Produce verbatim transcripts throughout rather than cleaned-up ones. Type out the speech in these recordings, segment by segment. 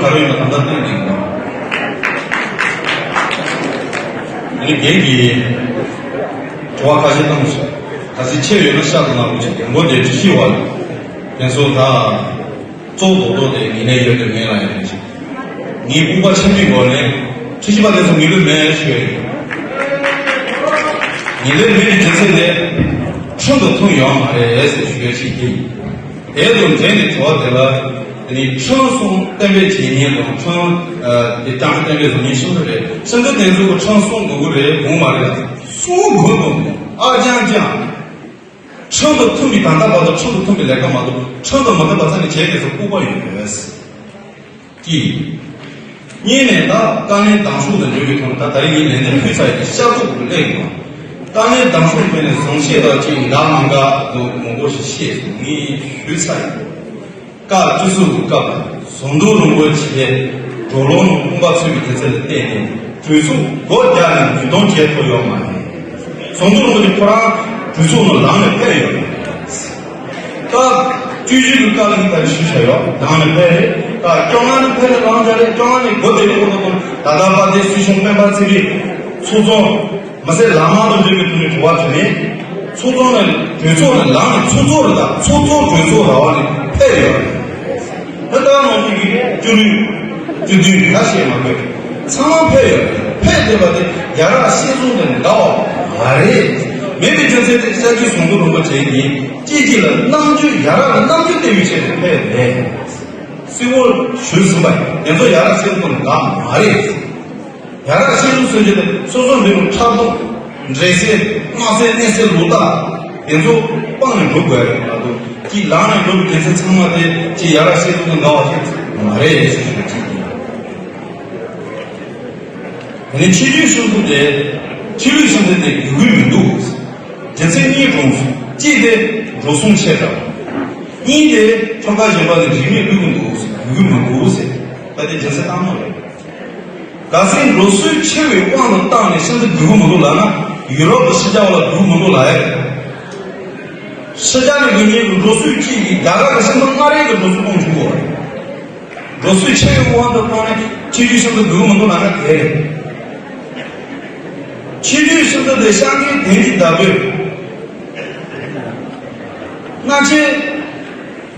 ག་རེ་ཡོད་ན་ད་ལྟ་བསྟན་གྱི་ཡིན། ཨ་ནི་རྒན་གྱིས་དྲི་བ་ཁ་ཤས་བཏང་སོང་། གལ་སྲིད་ཆེ་ཡོད་ན་ཤ་དང་ནག་པོ་ཆེ་རྒན་པོ་དེ་ཅི་ཤི་བ་ལ། དེ་ཚོ་ད་གཙོ་བོ་རྡོག་རྡོག་དེ་ངེས་ལེགས་ཡོད་དེ་མེད་ལ་ཡོད་དེ་ཅི། ངའི་ལྐུགས་པ་ཆེ་མིན་གོ་ནས་ཁྲི་ཤི་པ་དེ་ཚོ་ངེས་ལུགས་མེད་ཞུ་ཡ་ཡིན། ངེས་ལུགས་མེད་པའི་རྒྱུ་མཚན་དེ་ཁྲིམས་དང་མཐུན་ཡོད་མ་རེད་ཟེར་ཞུ་ཡ་ཅིག་ཡིན། དེ་དང་འབྲེལ་ནས་དྲི་བ་དེ་ལ། དེ་ནི་ཁྲིམས་སྲུང་གཏན་འབེབས་བྱེད་མཁན་དང་ཁྲིམས་ཨ་དེ་ཀྱང་གཏན་འབེབས་བཟོ་མཁན་ཤིན་ཏུ་རེད། ཤིན་ཏུ་དེ་ཚོ་གི་ཁྲིམས་སྲུང་དགོས་ཀྱི་རེད་དགོས་མ་རེད་ལ། སྲུང་དགོས་དང་ཨ་ཅང་ཅང་། ཁྲིམས་དང་མཐུན་པའི་ད་ལྟ་བར་དུ་ཁྲིམས་དང་མཐུན་པའི་ལས་ཀ་མ་གཏོགས་ཁྲིམས་དང་མི་མཐུན་པ་ས་ནས་བྱས་དེ་ཚོ་ལྐུགས་པ་ཡོད་ཀྱི། གཉིས་ནས་ད་དཀའ་ངལ་དང་ཤུགས་དང་འབྲེལ་བའི་ཐོག་ནས་ད་ད་རིང་ངས་ལན་འདེབས་ཕུལ་ཚར་ཡི་ཤ་ཚུགས་ཀྱི་སླེབས་ཡོང་། དཀའ་ངལ་དང་ཤུགས་འབྲེལ་ནས་བཟང་བཤད་ལ་ཅིག་འདང་མ་འགའ་དུ་མང་པོ་ཞིག་བཤད་སོང་ངས་ཞུས་ཚར་ཡི། སྐབས་བཅུ་གསུམ་གྱི་སྐབས་ཟམ་གདོང་རིན་པོ་ཆེ་གྲོ་ལོང་ནང་དཔུང་པ་ཚུད་པའི་དུས་ཚོད་ལ་བརྟེན་ནས་གྲོས་ཚོགས་སྒོ་རྒྱག་ནས་ཉིས་སྟོང་བརྒྱད་ཐོབ་ཡོད་མ་རེད། ཟམ་གདོང་རིན་པོ་ཆེ་ཁོ་རང་གྲོས་ཚོགས་ནང་ལངས་ནས་ཕེབས་ཡོད་རེད། སྐབས་བཅུ་བཞི་གི་སྐབས་ལ་ད་ཞུ་བྱ་ཡོད་ལངས་ནས་ཕེབས་རེད། སྐབས་བཅོ་ལྔ་ནས་ཕེབས་ནས་ལངས་བྱ་རེད། བཅོ་ལྔ་ནས་སྒོ་དེ་ལ་ཁོ་ན་ཁོ་ད་ལྟ་པ་དེ་སྲིད་གཞུང་སྤེན་པ་ཚེ་རིང་ཚོགས་གཙོ། མ་ཟད་ལམ་དང་འབྲེལ་བའི་ཐོག་ནས་དྲི་བ་དྲིས་ནས། ཚོགས་གཙོ་ནས་གྲོས་ཚོགས་ནས་ལངས་ནས་ཚོགས་གཙོ་རེ་དང་ཚོགས་གཙོ་གྲོས་ཚོགས་ར་བ་ནས་ཕེབས་ཡོད་རེད། ད་ལྟ་ནང་བཞིན་གྱི་བཅུ་དྲུག་བཅུ་བདུན་ད་བཤད་མ་དགོས། ཚང་མ་ཕེབས་ཡོད་རེད། ཕེབས་བསྡད་པ་དེ་ཡ་རབས་བཤད་སྲོལ་དེ་འདྲ་བ་མ་རེད། མེད་པའི་རྒྱུ་མཚན་དེ་སྐྱབས་རྗེ་ཟམ་གདོང་རིན་པོ་ཆེ་ཡིན་གཅིག་གཅིག་ལ་རྣམ་འགྱུར་ཡ་རབས་ལ་རྣམ་འགྱུར་སྟེར་བའི་ཆེད་དུ་ཕེབས་རེད། གསལ་བོར་ཞུས་ཟིན་པ་ཡིན། དེ་ཚོ་ཡ་རབས་བཤད་སྲོལ་དེ་འདྲ་མ་རེད། ཡ་རབས་བཤད་སྲོལ་ཟེར་རྒྱུ་དེ་སོ་སོ་འདི་རུ་ཕྲག་དོག་འདྲེ་སེ་དམག་སེ་གནས་སེ་ལོ་ཏ་དེ་ཚོ་སྤང་ནས་འགྲོ་དགོས་རེད་མ་གཏོགས་ཀྱི་ལངས་ནས་འགྲོ་བའི་དེ་ཚོ་ཚང་མ་དེ་ཀྱི་ཡ་རབས་བཤད་སྲོལ་དང་འགལ་བ་ཞིག་མ་རེད་ཞེས་ཞུ་རྒྱུ་ཡིན། དེ་ནས་ཆོས་བརྒྱུད་ཤིན་ཏུ་དེ་ཆོས་ལུགས་ཤིན་ཏུ་དེ་དགོས་ཀྱི་མི་འདུག་རྒྱུ་མཚན་གཉིས་དྲངས་སོང་། གཅིག་དེ་འགྲོ་སོང་ཆེ་དྲགས། གཉིས་དེ་ཁྱོ་ག་གཞན་པ་ལ་རིས་མེད་བསླུས་ཀྱི་འདུག་དགོས་ཀྱི་མི་འདུག་ཟེར། ད་དེ་རྒྱུ་མཚན་ལྟ་མོ་རེད། གལ་སྲིད་འགྲོ་སོང་ཆེ་བའི་དབང་དུ་བཏང་ནས་ཤིན་ཏུ་དགོས་ཀྱི་མི་འདུག་ལབ་ན་ཡུ་རོབ་ཀྱི་ཕྱི་རྒྱལ་བ་ལ་དགོས་ཀྱི་མི་འདུག་ལབ་ཡ། ཕྱི་རྒྱལ་ནས་དགོས་མཁན་གྱི་འགྲོ་སོང་གཅིག་གིས་རྒྱ་གར་གྱི་ཤིན་ཏུ་སྔ་རེད་ཀྱི་འགྲོ་སོང་སྤུངས་བྱུང་བ་རེད། འགྲོ་སོང་ཆེ་བའི་དབང་དུ་བཏང་ནས་ཆོས་བརྒྱུད་ཤིན་ཏུ་དགོས་ཀྱི་མི་འདུག་ལབ་ན་དེ་རེད། ཆོས་བརྒྱུད་ཤིན་ཏུ་དེ་ཤཱཀྱའི་དོན་གྱི་བདག་པོས། སྔ་ཕྱི།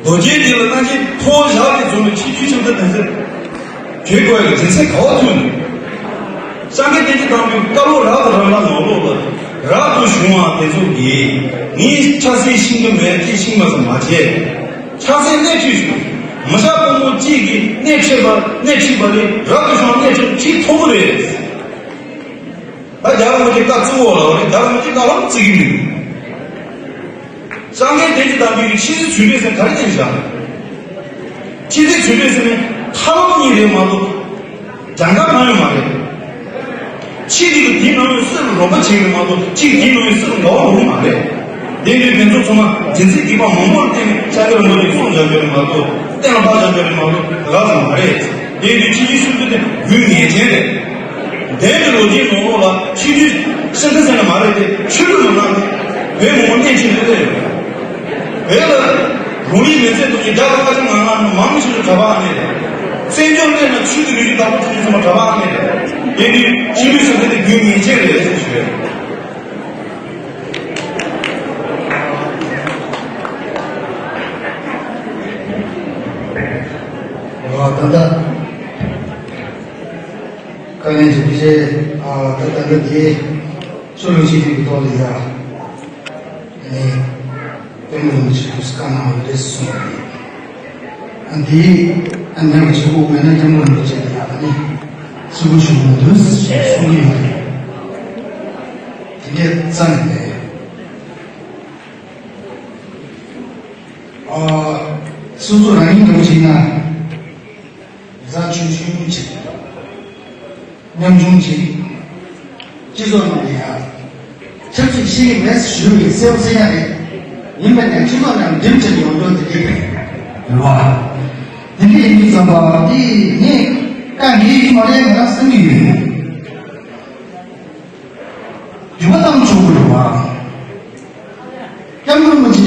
རྡོ་རྗེ་འདི་ལ་སྔ་ཕྱི་ཐོག་བཞག་སྟེ་བཟུང་བའི་ཆོས་བརྒྱུད་ཤིན་ཏུ་དོན་གསལ། བརྗོད་དགོས་ཡ་གི་རྒྱུ་མཚན་ག་བ་ཐོན་ནས། སངས་རྒྱས་བསྟན་བཅོས་དམ་པའི་བཀའ་སློབ་རབ་དང་རིམ་པ་ནང་ལོགས་ལ་རབ་ཏུ་བྱུང་བ་དེ་ཚོ་གིས་ངས་ཆབ་སྲིད་ཤེས་ཀྱི་མེད་ཅེས་ཤིང་མ་ཟིན་མ་བྱས། ཆབ་སྲིད་སྣེ་ཁྲིད་བྱུང་། མི་ཤ་ཕོ་མོ་གཅིག་གིས་སྣེ་ཁྲིད་པ་སྣེ་ཁྲིད་པ་ནི་རབ་ཏུ་བྱུང་བ་སྣེ་ཁྲིད་ཁྲིད་ཐུབ་ཀྱི་རེད། ད་རྒྱལ་བ་རིན་པོ་ཆེ་བཀའ་བརྩི་བོ་ལ་རེད། རྒྱལ་བ་རིན་པོ་ཆེ་བཀའ་ལམ་བརྩི་གི་མིན། སངས་རྒྱས་བསྟན་བཅོས་དམ་པའི་གི་ཕྱི་སྲིད་ཚུལ་ཁྲིམས་ཟེར་ག་རེ་བསྟན་བཞག་ཕྱི་སྲིད་ཚུལ་ཁྲིམས་ཟེར་ནས་ཐབས་ལམ་གཉིས་རེད་མ་གཏོགས་གྱངས་ཁ་གང་ཡང་མ་རེད། ཕྱི་དེ་གི་དེའི་ནང་ཡོད་སྲིད་ལ་རོགས་པ་བྱེད་ཀྱི་མ་གཏོགས་ཕྱི་དེའི་ནང་ཡོད་སྲིད་ལ་འགལ་བ་རུང་མ་རེད། དེ་འདྲའི་དེ་ཚོ་ཚང་མ་རྒྱུ་མཚན་རྒྱས་པ་མང་པོར་བརྟེན་ནས་ཤཱཀྱ་རིན་པོ་ཆེས་གསུངས་བཞག་རྒྱུ་རེད་མ་གཏོགས་གཏན་ལ་ཕབ་བཞག་རྒྱུ་རེད་མ་གཏོགས་དེ་ག་ཙམ་མ་རེད། དེ་འདྲའི་ཕྱི་སྲིད་ཚུལ་ཁྲིམས་དེ་དགོས་ངེས་ཅན་རེད། འདས་པའི་ལོ་རྒྱུས་ནང་ལོགས་ལ་ཆོས་བརྒྱུད་ཤིན་ཏུ་ཟེར་ན་མ་རེད་དེ་ཆོས་ལུགས་ནང་ན་བོད་མང་པོ་གནས་ཆེན་དེ་རེད། བོད་ལ་རང་ཉིད་མི་ཚེ་ཐོག་གི་དགྲ་དང་ཁ་ཆེ་ང་ང་མང་མི་ཞིག་ལ་གྲྭ་པ་ཨ་མེད་རེད། བཙན་བྱོལ་གནས་ན་ཆོས་ཀྱི་ལུགས་ཀྱི་བདག་པོ་ཆོས་ཀྱི་ཚོང་པ་གྲྭ་པ་ཨ་མེད་རེད། དེ་ནི་ཆོས་ལུགས་ཟེར་མཁན་དེ་དགོས་ངེས་ཅན་རེད་ཟེར་ཞུ་ཡ་ཡིན། ཨ་ད་ལྟ། དཀའ་ངལ་ཞིག་བྱས། ཨ་ད་ད་ལྟ་དེ་ཆོས་ལུགས་ཤིག་གི་ཐོག་ལ་ཡ། ཨ་ནི་སྟོན་མོ་རིན་པོ་ཆེ་སྐུ་བཀའ་གནང་བ་རེད་གསུངས་པ་རེད། ཨ་འདི་ཨ་ནེ་མ་ཆེ་བོ་མེད་ན་སྟོན་མོ་རིན་པོ་ཆེ་ལ་ཡ་ཨ་ནི་གསོལ་པོ་ཞུ་མི་འདུག་ཞེས་གསུང་གི་ཡོད་རེད། དེ་འདྲའི་རྩ་ནས་མེད། ཨ་སོ་སོ་རང་ཉིད་འདྲ་བོ་བྱས་ན། བཟའ་ཆུང་ཆུང་ཅིག་མཉམ་ཆུང་ཅིག་སྤྱི་ཚོགས་ནང་ལ་ཡང་ཆབ་སྲིད་ཤེས་ཀྱི་མེད་ཞུ་བའི་གསལ་པོ་གསལ་ཡ་རེད། ཡིན་པ་ནས་སྤྱི་ཚོགས་ནང་འགྲིམ་བྱས་ཡོང་འགྲོ་འདི་འདྲ་རེད་བ། འདི་འདྲ་ཡིན་དུས་ཙམ་པ་འདི་ངས་བཀའ་འགེལ་གྱི་མ་རེད་ང་རང་བསམ་གྱི་ཡོད། འགྱུར་བ་བཏང་ཆོག་གི་རེད་བ། སྐྱབས་མགོན་རིན་པོ་ཆེ་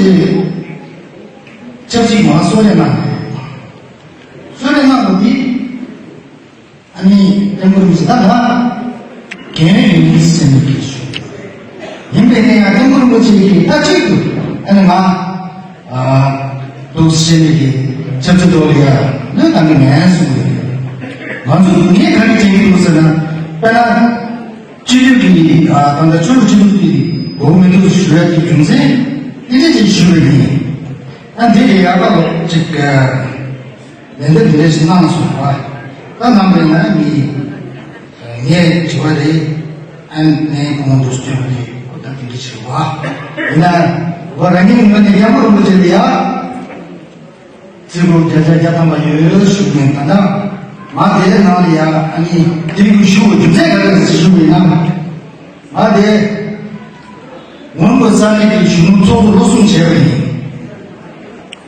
ཆབ་སྲིད་མ་གསོལ་རས་གནང་རེད། གསོལ་རས་གནང་བ་འདི་ ཨ་ནི་སྐྱབས་མགོན་རིན་པོ་ཆེ་ད་ང་རྒན་ཡིན་ཟེར་ནས་ཀྱི་ཞུ། ཡིན་པས་ན་ཡང་སྐྱབས་མགོན་རིན་པོ་ཆེ་གིས་མཐའ་གཅིག་ཏུ་ཨ་ནི་ང་ཨ་འདུག་ཟེར་ནས་ཀྱི་ཆབ་སྲིད་ཐོག་ལ་ཡ་ལོས་དང་གི་མེད་གསུངས་ཡོད། ང་ཚོ་ངས་ག་རེ་བྱེད་ཀྱི་འདུག་ཟེར་ན། དཔེར་ན་སྤྱི་འཐུས་ཀྱི་ཨ་ད་ལྟ་ཆོས་ལུགས་སྤྱི་འཐུས་ཀྱི་འགོ་མི་འདུག་ཞུ་ཡ་གི་རྒྱུ་མཚན་འདི་འདྲ་ཅིག་ཞུ་བ་ཡིན། ཨ་འདི་ལས་ཡག་པ་ལོ་ཅིག་ལན་འདེབས་འདི་འདྲ་ཞིག་གནང་སོང་བ། ད་གནང་བས་ན་ནི་ངས་དྲི་བ་རེད། ཨ་ནས་གོང་དུ་སྐྱོན་རེད། ཁོ་ད་འདི་འདྲ་བྱེད་བ། ཡིན་ན་བ་རང་ཉིད་ངོས་ནས་སྐྱབས་མགོན་རིན་པོ་ཆེ་ལ་ཡ། བརྩི་བཀུར་བརྒྱ་ཆ་བརྒྱ་ཐམ་པ་ཡོད་ཞུ་ནས། ད་ལྟ་ང་དེའི་ནང་ལ་ཡ་ཨ་ནི་དེ་རིང་ཞུ་བའི་རྒྱུ་མཚན་ག་རེ་ཞུ་བ་ཡིན་ན། ང་དེ་སྔོན་གྱི་ས་གནས་ཀྱི་གཞོན་ནུ་ཚོགས་གཙོ་ལོ་གསུམ་བྱས་པ་ཡིན།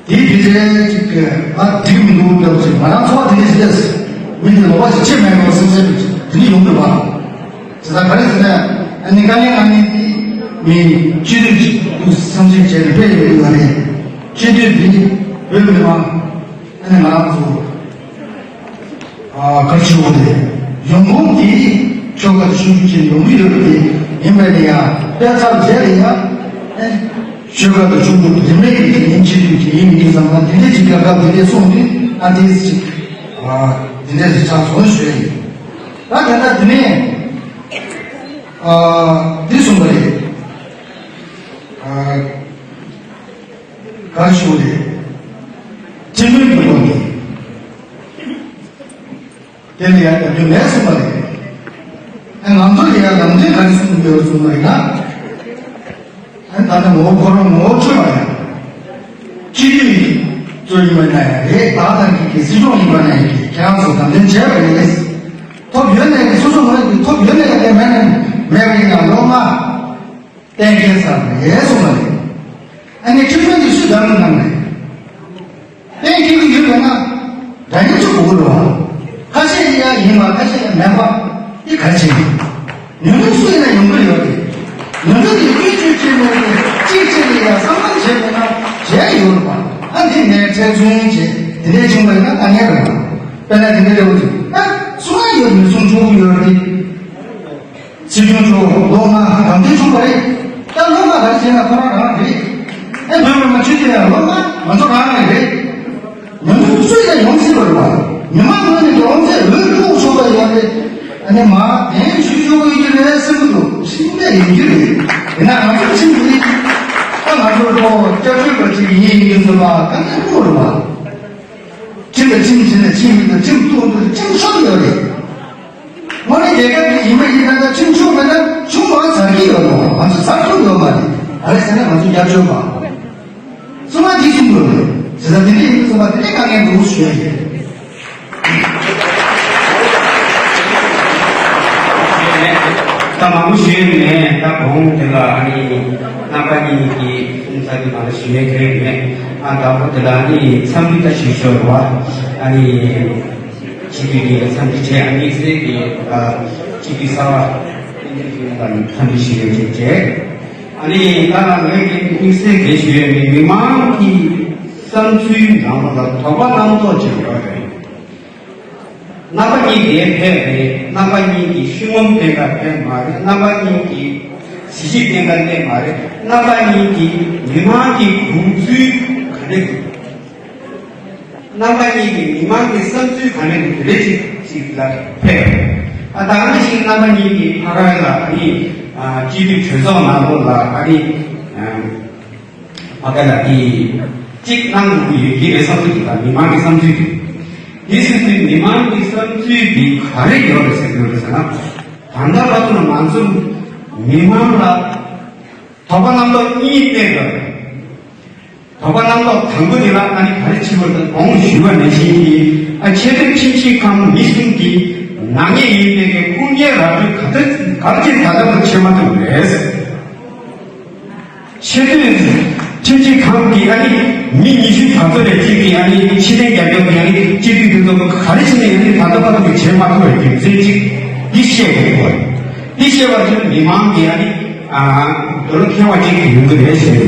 དེའི་དེ་འདྲའི་ཅིག་གི་ང་འགྲིག་མི་འདུག་སྐབས་ཅིག་ང་རང་ཚོ་བ་དེ་འདྲ་ཞིག་ལས་མི་དེ་ལོག་པ་ཞིག་བྱེད་མེད་པར་སེམས་ཚེར་དེ་འདྲ་ཡོང་གི་བ། དེ་ལ་ག་རེ་ཟེར་ན། ཨ་ནི་དཀའ་ངལ་ཨ་ནི་དེ་མི་སྤྱི་འཐུས་ཀྱི་སྐུ་བསམ་ཚུལ་བྱས་ནས་སྤེལ་ཡོད་པ་རེད། སྤྱི་འཐུས་དེ་བོད་མི་མང་ཨ་ནི་ང་རང་ཚོ་ཨ་གར་ཆེ་བོ་དེ་ཡོང་ཁུངས་དེ་ཆོལ་ཁ་དང་ཆོས་བརྒྱུད་ཀྱི་ཡོང་གི་ཡོད་པ་དེ་ཡིན་པ་དེ་ཡང་དཔེ་ཚབ་བྱས་ལ་ཡང་ཨ་ནི་ཆོལ་ཁ་དང་ཆོས་བརྒྱུད་རིས་མེད་ཀྱི་དེ་ཡིན། སྤྱི་འཐུས་ཀྱི་ཡིན་མིན་ཙམ་པ་དེ་འདྲས་ཀྱི་སྐབས་སྐབས་དེ་འདྲས་སོང་དུས་ཨ་དེ་ཅིག་ཨ་དེ་འདྲས་ཆགས་སོང་ཞུ་ཡ་ཡིན། ད་དེ་ལྟར་དེ་ནས་ཨ་འདི་གསུངས་པ་རེད། ཨ་ག་ཞུ་རེད། སྤྱི་མོས་ཀྱི་སྒོ་ནས་དེ་ལ་ཡང་རྒྱབ་སྐྱོར་མེད་གསུངས་པ་རེད། ཨ་ང་ཚོ་ལ་ཡང་ནང་དོན་ག་རེ་གསུངས་ཡོད་གསུངས་པ་ཡིན་ན། ཨ་ད་ལྟ་ངོ་བོ་ཁོ་རང་ངོ་བོ་ཆོད་པ་ཡང་། སྤྱི་འཐུས་གཙོ་ཡིན་པ་ན་ཡང་རེད། ད་ལྟ་གི་གི་སྲིད་སྐྱོང་ཡིན་པ་ན་ཡང་གི་ཁྱེད་རང་ཚོ་དམ་འཛིན་བྱས་པ་རེད། ཐོབ་ཡོད་ནས་གི་སོ་སོ་ངོས་ཀྱི་ཐོབ་ཡོད་ནས་གི་མེད་ན་མེད་པ་ཡིན་ཡང་ལོ་ལྔ་གཏན་འཁེལ་ཚར་བ་རེད་གསུངས་པ་རེད། ཨ་ནི་ཁྲིམས་དཔོན་དེ་སུས་བདམས་གནང་རེད། གཏན་འཁེལ་གྱི་ཡོད་པས་ན་འདྲ་མཉམ་གཅིག་དགོས་ཀྱི་རེད་བ། ཁ་ཤས་ཡ་ཡིན་པ་ཁ་ཤས་ཡ་མེད་པ་འདི་ག་རེ་བྱེད་ཀྱི་ཡོད། ཉོ་མི་སུ་ཡིན་ན་ཡོང་གི་ཡོད་རེད། ཉོ་མི་དེ་བཀོལ་སྤྱོད་བྱེད་མི་དེ་གཅིག་གཅིག་ལ་ཡ་བསམ་བློ་བྱེད་དགོས་ན་བྱས་ཡོད་རེད་བ། ཨ་འདི་ནས་ཁྲལ་ཚུན་བྱེད་དེ་འདྲས་བྱུང་བས་ན་དཀའ་ངལ་རེད་བ། དཔེར་ན་དེ་འདྲས་རེད་བ། ཨ་སུ་ང་ཡོད་མི་སུ་འཇོག་གི་ཡོད་རེད། སྲིད་སྐྱོང་མཆོག་ལོ་ལྔ་དམ་འཛིན་བྱུང་བ་རེད། ད་ལོ་ལྔ་ག་རེ་བྱས་ན་ཁོ་རང་རང་རེད། ཨེ་བོད་མི་མང་སྤྱི་འཐུས་ཡང་ལོ་ལྔ་ང་ཚོ་རང་རེད་རེད། ང་ཚོ་སུ་ཡང་ཡོང་སྲིད་པ་རེད་བ། མི་མང་ངོས་ནས་ཡོང་ཚེ་འོས་བླུག་ཆོག་པ་ཡོད་རེད། ཨ་ནི་མ་དེང་ཞུ་ཆོག་གི་ཡོད་རེད་སེམས་འདུག་ཤིང་ལས་ཡིན་རྒྱུ་རེད། ཡིན་ན་ང་ཚོ་ཁྲིམས་འདི་ད་ང་ཚོ་ལོ་སྐྱབས་བཅོལ་བ་ཅིག་ཡིན་ཡིན་ཟེར་བ་ག་ནས་ཁུག་རེད་བ། ཁྲིམས་དང་ཁྲིམས་བྱས་ནས་ཁྲིམས་ཡིན་དང་ཁྲིམས་གཏུག་འདུག་ཁྲིམས་ཤོར་ཡོད་རེད། དངོས་གནས་རྒྱལ་ཁབ་ཀྱི་ཡིན་པ་ཡིན་ན་ད་ཁྲིམས་ཆུང་མེད་ན་ཆུང་བ་ཚར་གྱི་ཡོད་རེད། ང་ཚོ་ཚར་ཐུབ་ཡོད་མ་རེད། ཨ་རེ་ཟེར་ན་ང་ཚོ་རྒྱབ་སྐྱོར་པ་སུ་མ་འདི་གསུང་དགོས་རེད་ཟེར་ན་དེ་འདྲ་ཡིན་ཙམ་པ་དེ་འདྲའི་དཀའ་ངལ་འདུག་ཞུ་ཡ་ཡིན། ད་མང་པོ་ཞུས་ནས་ད་གོང་དེ་ལ་ཨ་ནི་རྣམ་པ་གཉིས་ཀྱིས་གསུང་ཚར་དུས་ང་ལ་ཞུ་ཡས་གང་ཡང་མེད། ཨ་དང་པོ་དེ་ལ་ཨ་ནི་འཚམས་འདྲི་ད་ཞུ་ཞོར་བ་ཨ་ནི། སྤྱི་འཐུས་ཀྱི་འཚམས་འདྲི་བྱས། དམིགས་བསལ་གྱི་ཨ་སྤྱི་འཐུས་གསར་པ་བསྟན་འཛིན་ཆོས་སྐྱོང་ལགས་ལ་འཚམས་འདྲི་ཞུ་ཡས་བྱས་བྱས། ཨ་ནི་ད་ངས་ཀྱི་དམིགས་བསལ་གྱི་ཞུ་ཡས་མི་མི་མང་གི་བསམ་ཚུལ་ནང་ལ་དོགས་པ་རྣམ་རྟོག་ཅིག་ཡོད་རེད། རྣམ་པ་གཉིས་ཀྱིས་ཕེབས་རེད། རྣམ་པ་གཉིས་ཀྱིས་ཤུགས་སྣོན་ཕེབས་ཀ་ཕེབས་མ་རེད། རྣམ་པ་གཉིས་ཀྱིས་གཟི་བརྗིད་ཕེབས་ཀ་ཕེབས་མ་རེད། རྣམ་པ་གཉིས་ཀྱིས་མི་མང་གི་དགོངས་ཚུལ་ག་རེ་འདུག་རྣམ་པ་གཉིས་ཀྱིས་མི་མང་གི་བསམ་ཚུལ་ག་རེ་འདུག་དེ་རེ་ཅིག་ཅིག་ལ་ཕེབས། ཨ་ད་ག་ནང་བཞིན་རྣམ་པ་གཉིས་ཀྱིས་ཕ་ག་ལ་ཨ་ནི་ཨ་སྤྱི་འཐུས་གྲོས་ཚོགས་ནང་ལོགས་ལ་ཨ་ནི་ཨ། ཕ་ག་ལ་དེ་གཅིག་གནང་དགོས་ཀྱི་ཡོད་ཀྱི་རེད་བསམ་ཚུལ་དེ་དང་མི་མང་གི་བསམ་ཚུལ་དེ། དེ་ཟེར་དུས་མི་མང་གི་བསམ་ཚུལ་དེ་ག་རེ་ཡོད་རེད་ཟེར་དགོས་རེད་ཟེར་ན། ད་ལྟ་བར་དུ་ང་ཚོ་མི་མང་ལ་དོགས་པ་རྣམ་རྟོག་གཉིས་སླེབས་ཡོད་རེད། དོགས་པ་རྣམ་རྟོག་དང་པོ་དེ་ལ་ཨ་ནི་ག་རེ་བྱེད་དགོས་རེད། གོང་ཞུས་པ་ནང་བཞིན་གྱི་ཨ་ཆེས་མཐོའི་ཁྲིམས་ཞིབ་ཁང་མི་གསུམ་གྱི་ནག་ཉེས་ཡིན་པའི་སྐུ་ངལ་ར་སྤྲོད་ག་ཚོད་ག་ཚོད་ད་ལྟ་བར་བྱེད་མ་ཐུབ་པ་རེད། ཆེས་མཐོའི་ཁྲིམས་ཞིབ་ཁང་གིས་ཨ་ནི་མི་ཉི་ཤུ་ག་ཚོད་ལས་གཅིག་གིས་ཨ་ནི་ཕྱིར་འཐེན་རྒྱག་རྒྱུ་དེ་ཨ་ནི་སྤྱི་འཐུས་འདི་ཚོ་ག་རེ་བྱས་ནས་ཨ་ནི་ད་ལྟ་བར་དུ་བྱེད་མ་ཐུབ་པའི་རྒྱུ་མཚན་གཅིག་འདི་བཤད་དགོས་པ་རེད། འདི་བཤད་པ་དེ་མི་མང་གིས་ཨ་ནི་ཨ་འདོད་བློ་ཁེངས་པ་ཅིག་ཡོང་གི་རེད་ཞེས།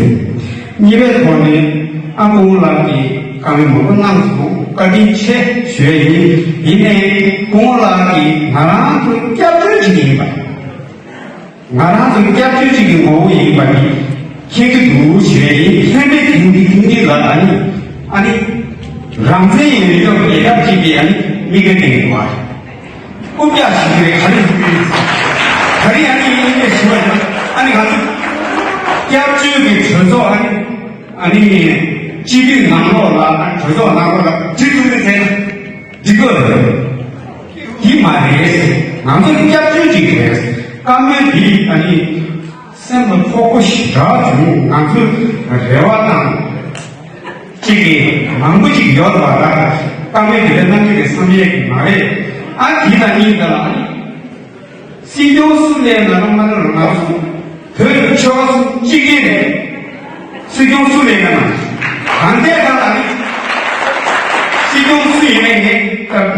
གཉིས་པའི་ཐོག་ནས་ཨ་སྐུ་ངོ་ལགས་ཀྱིས་བཀའ་མོལ་མང་པོ་གནང་སོང་། བཀའ་དྲིན་ཆེ་ཞུ་ཡ་ཡིན། ཡིན་ནའི་སྐུ་ངོ་ལགས་ཀྱིས་ང་རང་ཚོའི་སྐྱབས་བཅོལ་ཅིག་ཡིན་པ། ང་རང་ཚོའི་སྐྱབས་བཅོལ་ཅིག་གི་ངོ་བོ་ཡིན་པ་འདི་མཁྱེན་གྱི་འདུག་ཞུ་ཡ་ཡིན། མཁྱེན་པའི་དེང་འདི་དེང་འདི་ལ་ཨ་ནི་ཨ་ནི་རང་བཙན་ཡོད་ཡོད་རྒྱལ་ཁབ་ཅིག་གི་ཨ་ནི་མིག་གིས་བལྟས་ཡོད་པ། རྐུབ་བཀྱག་ཞིག་རེད། ག་རེ་ཞིག་རེད། ག་རེ་ཨ་ནི་ཡིན་པའི་ཞུ་བ་ཡིན། ཨ་ནི་ང་ཚོ་སྐྱབས་བཅོལ་གྱི་གྲོས་ཚོགས་ཨ་ནི་ཨ་ནི་སྤྱི་འཐུས་ནང་ལོགས་ལ་གྲོས་ཚོགས་ནང་ལོགས་ལ་འགྲིག་ཐུབ་མི་ཚེ་འགྲིག་གི་རེད། འདི་མ་རེད། ང་ཚོ་སྐྱབས་བཅོལ་ཅིག་རེད། བཀའ་མོལ་འདི་ཨ་ནི་སེམས་ལ་ཕོག་པོ་ཞེ་དྲག་བྱུང་། ང་ཚོའི་རེ་བ་དང་། གཅིག་གིས་མང་པོ་ཅིག་ཡོད་པ་ལ་བཀའ་མོལ་དེ་འདྲ་གནང་རྒྱུ་དེ་བསམ་ཡས་ཀྱི་མ་རེད། ཨ་དེ་དང་གཉིས་ཀ་ལ་སྲིད་སྐྱོང་སུ་ལས་ན་རང་མ་རང་རང་སོང་། བོད་ཆོལ་ཁ་གསུམ་གཅིག་ཡིན་རེད། སྲིད་སྐྱོང་སུ་ལས་ན་གང་ལྟས་ད་ལ་ནི་སྲིད་སྐྱོང་སུ་ཡིན་ནའི་ངས་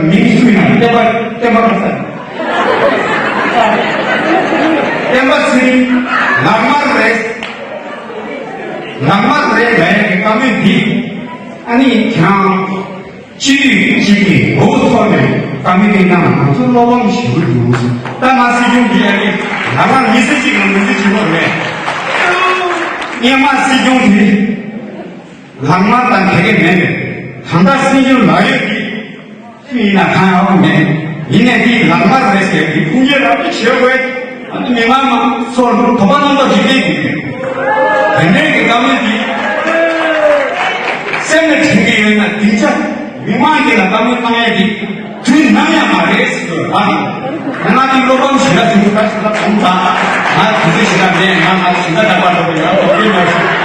མིང་སུ་ཡིན་ན་བསྟན་པ་བསྟན་པ་རེད་ས། བསྟན་པ་ཚེ་རིང་ལག་དམར་རེད། ལག་དམར་རེད་ལབ་ཡག་གི་བཀའ་མོལ་འདི་ཨ་ནི་ཁྱེད་རང་སྤྱི་འཐུས་གཅིག་གིས་འོག་ཐོག་ནས་བཀའ་མོལ་འདི་གནང་། ང་ཚོ་བློ་ཕམ་ཞེ་པོ་འདུག་ད་ང་སྲིད་སྐྱོང་འདི་ཨ་ནི་ལག་དམར་མི་སེར་གཅིག་ལ་མི་སེར་གཅིག་ལོག་མེད། སྔོན་མ་སྲིད་སྐྱོང་འདི་ལག་དམར་དང་དེ་གས་མེད་པས། ད་ལྟ་སྲིད་སྐྱོང་ལག་ཡོད་འདི། ཡིན་ན་གང་ཡང་མེད། ཡིན་ནའི་དེའི་ལག་དམར་རེད་ཟེར་དེ་ཕུང་རྒྱལ་རབ་ཏུ་བྱེད་དགོས། ཨ་ནི་མི་མང་མང་ཚོར་དོགས་པ་རྣམ་དག་ཅིག་སླེབས་ཀྱི་ཡོད། དེ་འདྲའི་གི་བཀའ་མོལ་འདི་སེམས་ནས་དྲན་གྱི་ཡོད་ན་སྡིངས་ཆ་མི་མང་གི་ལ་བཀའ་མོལ་གནང་ཡ་འདི་དུས་ནམ་ཡང་མ་རེད་ཟེར་དགོས་རེད། ང་ང་དེ་བློ་ཕམ་ཞེ་དྲག་བྱུང་། ད་ཞེ་དྲག་གོམས་དང་ང་དུས་ཚོད་ཞེ་དྲག་མེད། ང་ང་ཞེ་དྲག་འདྲ་པར་འགྲོ་གི་ཡོད། འོ་དེ་མ་ཞུ།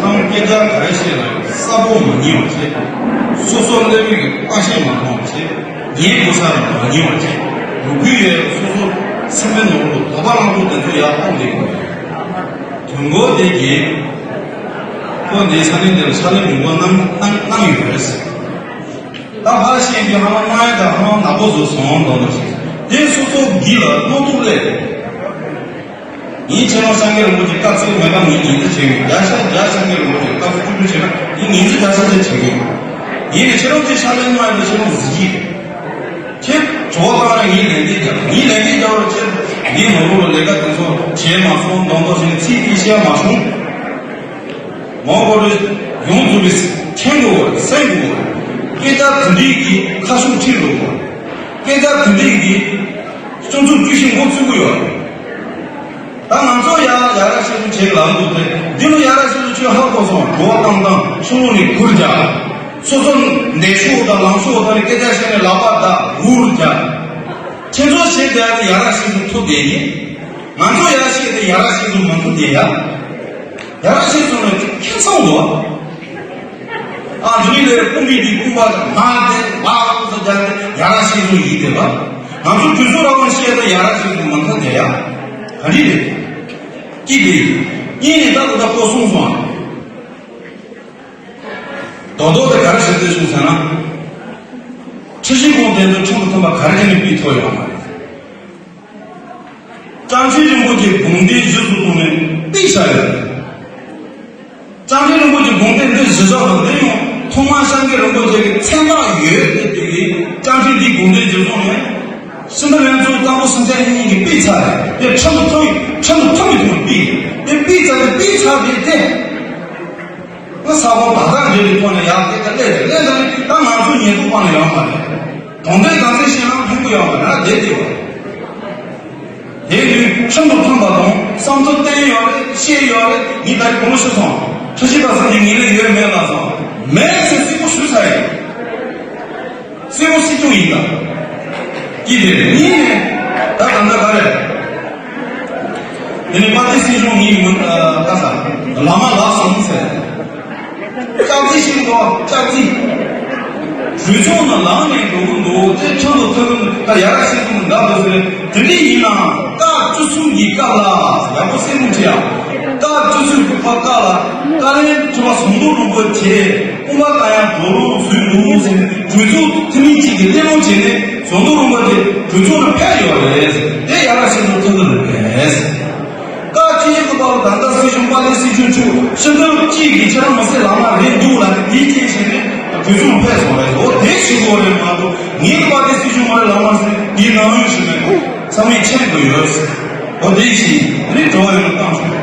སེམས་སྐད་ཆ་ག་རེ་བཤད་ན་གསལ་པོ་མ་ཉན་པ་བྱས། སོ་སོ་སླེབས་ཡུལ་གྱི་རྟགས་ཤིག་མ་མཐོང་བ་བྱས། ངའི་གོ་ས་ལ་མ་ཉན་པ་བྱས། ལོ་རྒྱུས་ཡོད་སོ་སོ་སེམས་པའི་ནང་དུ་དོགས་པ་རང་དུ་དེ་ཚོ་ཡར་ཐོན་བསྡད་ཡོད། དོན་གོ་དེ་གྱིས་ཁོ་འདིའི་ས་གནས་འདིར་ཕྱག་ལས་མང་པོ་གནང་གནང་གནང་ཡོད་རེད། ད་ཕར་བཤད་རྒྱུ་ཧ་ལམ་མ་ཡ་དང་ཧ་ལམ་ནག་པོ་བཟོ་སོང་དོན་དུ་བཤད། དེ་སོ་སོ་འདི་ལ་བློ་ཐུབ་ལས། ངས་ཁྱེད་རང་སངས་རྒྱས་རིན་པོ་ཆེ་བཀའ་སྩལ་མེད་པ་ངས་ཉན་ཚུལ་བྱེད་ཀྱི་ཡོད། རྒྱལ་སྲས་རྒྱལ་སངས་རྒྱས་རིན་པོ་ཆེ་བཀའ་སྩལ་བཅུ་དྲུག་བྱས་ན་ངས་ཉན་ཚུལ་རྒྱལ་སྲས་ཟེར་བྱེད་ཀྱི་ཡོད། ཡིན་ནའི་ཁྱེད་རང་ཚོས་ཕྱག་ལས་གནང་ཡ་དེ་ཁྱེད་རང་གཟི་བརྗིད་རེད། ཁྱེད་ཇོ་བོ་བཏང་ན་ངས་ལན་འདེབས་རྒྱག་ངས་ལན་འདེབས་རྒྱག་རོགས། ཁྱེད་འདི་ནོར་བུ་ལ་ལས་ཀ་དེ་ཚོ་བྱས་མ་སོང་མདོག་མདོག་བྱས་ནས་ཚིག་གཅིག་བཤད་མ་བྱུང་། མང་པོ་རེ་ཡོངས་རྫོགས་པའི་མཁྱེན་དགོས་པ་སེམས་དགོས་པ། སྐད་ཆ་དེ་འདྲའི་གི་ཁ་ཤུགས་ཁྲིད་འགྲོ་དགོས། སྐད་ཆ་དེ་འདྲའི་གི་སྤྱི་ཚོགས་བཅུ་བཞི་མགོ་ཚོས་ཀྱི་ཡོད། ད་ང་ཚོ་ཡ་ཡ་ར་ཤེས་སུ་བྱེད་ལམ་འདུག་སྟེ་འདི་ལོ་ཡ་ར་ཤེས་སུ་ཆོས་ཧ་གོ་སོང་། བྲོ་བ་བཏང་བཏང་ཆུ་ལོག་ནས་གུར་རྒྱག་སོ་སོ་འདས་ཤོག་དང་ལངས་ཤོག་དང་སྐད་ཆ་བཤད་ནས་ལག་པ་བརྡབ་འུར་རྒྱག་ཁྱེད་ཚོ་བྱེད་བསྡད་ཡ་དེ་ཡ་ར་ཤེས་སུ་ཐུག་བསྡད་ཡིན། ང་ཚོ་ཡ་ར་ཤེས་དེ་ཡ་ར་ཤེས་སུ་མ་ཐུག་བསྡད་ཡ། ཡ་ར་ཤེས་སུ་ནི་ཁྱིམ་ཚང་དུ། ཨ་འདི་ནི་ལས་ཀུན་པའི་འདི་ཀུན་པ་མ་དེ་བ་ཀུན་ས་རྒྱ་དེ་ཡ་ར་ཤེས་སུ་ཡིན་དེ་བ། ང་ཚོ་དུས་ཚོད་རང་དབང་བཤད་དེ་ཡ་ར་ཤེས་སུ་མ་ཐུག་བསྡད་ཡ། ག་འདྲི་རེད། ཀྱི་དེ། གཉིས་ནས་ད་དུ་ད་ཁོ་གསུངས་སོང་ཨ། རྡོག་རྡོག་དེ་ག་རེ་བྱེད་དེ་བྱུང་ཟེར་ན། ཁྲི་བཞི་སྐོར་དེ་ཚོ་ཁྲི་མོ་ཐམ་པ་ག་རེ་བྱས་ནས་སྤུས་ཐུབ་ཡོང་མ་རེད། ལྕམ་ཆེན་རིན་པོ་ཆེ་དགོངས་དོན་གཞི་བཟུང་གཏོང་ནས་སྤུས་བཞག་ཡོད་རེད། ལྕམ་ཆེན་རིན་པོ་ཆེ་དགོངས་དོན་འདི་གཞི་བཞག་དང་འདི་ཡང་ཐོག་མར་སངས་རྒྱས་རིན་པོ་ཆེ་གི་མཚན་རྟགས་ཡོད་དེ་དེ་གིས་ལྕམ་ཆེན་འདིའི་དགོངས་དོན་གཞི་བཟུང་ནས་སྲིད་འདི་ལན་ཚོ་གཙང་པོ་སེང་ཆེན་གཉིས་ཀྱིས་སྤུས་ཚར་རེད། དེ་ཁྲིམས་མཐུན་ཁྲིམས་མཐུན་མི་ཐུབ་སྤུས་དེ་སྤུས་ཚར་དེ་སྤུས་ཚར་དེ་དེ། ང་ས་གོང་ད་ལྟ་འབྲེལ་བའི་ཐོག་ནས་ཡར་སྐད་ཆ་སླེབས་རེད། སླེབས་ཙང་ནི་ད་ང་ཚོ་ཉེས་འཛུགས་སྤང་ནས་ཡོང་མ་རེད། དོན་དེ་གང་ཚེ་ཤེས་ན་ཕན་གི་ཡོང་མ་རེད། ང་བསྡད་དེ་བ། དེ་དུས་ཁྲིམས་དང་མཐུན་པ་དང་བསམ་ཚུལ་བསྟན་ཡོད་རེད། བཤད་ཡོད་རེད། ངས་ད་རེས་གོང་ཞུས་སོང་། ཁྲི་བཞི་པ་སངས་རྒྱས་ངེས་ལེགས་ཡོད་མེད་ལ་སོང་མེད་ཟེར་གསལ་པོ་ཞུས་ཚར་ཡིན། གསལ་པོ་གསལ་རྐྱང་ཡིན་ད། ཡིན་དེ་རེད། ཡིན་ནས་ད་གང་ལྟར་ག་རེད། དེ་ནས་དཔལ་ལྡན་སྲིད་གཞུང་ངའི་མི་ཨ་ད་ས་བླ་མ་ལགས་སོང་ཟེར། ལྕགས་རྩི་ཤིང་དང་ལྕགས་རྩི། གྲོས་ཚོགས་ནང་ལངས་ནས་འགྲོ་གི་འདུག་དེ་ཁྲིམས་ལ་ཐོན་གི་འདུག་ད་ཡ་ར་ཤེས་གི་འདུག་དེ་འདྲ་ཡིན་ནའང་སྐབས་བཅུ་གསུམ་གྱི་སྐབས་ལ་ཡག་པོ་གསལ་པོ་བྲིས་ཡ། སྐབས་བཅུ་གསུམ་གྱི་སྐབས་ལ་བཀའ་བློན་ཁྲི་པ་ཟམ་གདོང་རིན་པོ་ཆེ་དབུ་མ་དཀར་ཡང་འགྲོ་རོགས་བཟོས་འདུག་ཟེར་ནས་གྲོས་ཚོགས་འཐུས་མི་གཅིག་གིས་གླེང་སློང་བྱས་ནས་ཟམ་གདོང་རིན་པོ་ཆེ་གྲོས་ཚོགས་ནང་ཕེབས་ཡོད་རེད། དེ་ཡ་ར་ཤེས་གི་འདུག་ཐུབ་ཀྱི་རེད། སྐབས་གཅིག་གི་སྐབས་ལ་ད་ལྟ་སྲིད་སྐྱོང་དཔལ་ལྡན་སྲིད་སྐྱོང་མཆོག་ཕྱི་ཟླ་གཅིག་གི་ཁྱེད་རང་མ་སེ་ལག་མ་རེད་འདུག་ལ་དེའི་རྐྱེན་བྱས་ནས་གྲོས་ཚོགས་ཕེབས་སོང་རེད། འོ་དེ་ཞིག་གོ་རེད་མ་གཏོགས་ངའི་དཔལ་ལྡན་སྲིད་སྐྱོང་མ་རེད་ལག་མ་ཟེར་དེའི་ནང་ཡོད་ཞིག་མེད་འདུག་ཚང་མས་མཁྱེན་དགོས་ཡོད། འོ་དེ་ཞིག་རེད། འགྲོ་བ་ཡོད་ན་བཏང་ཆོག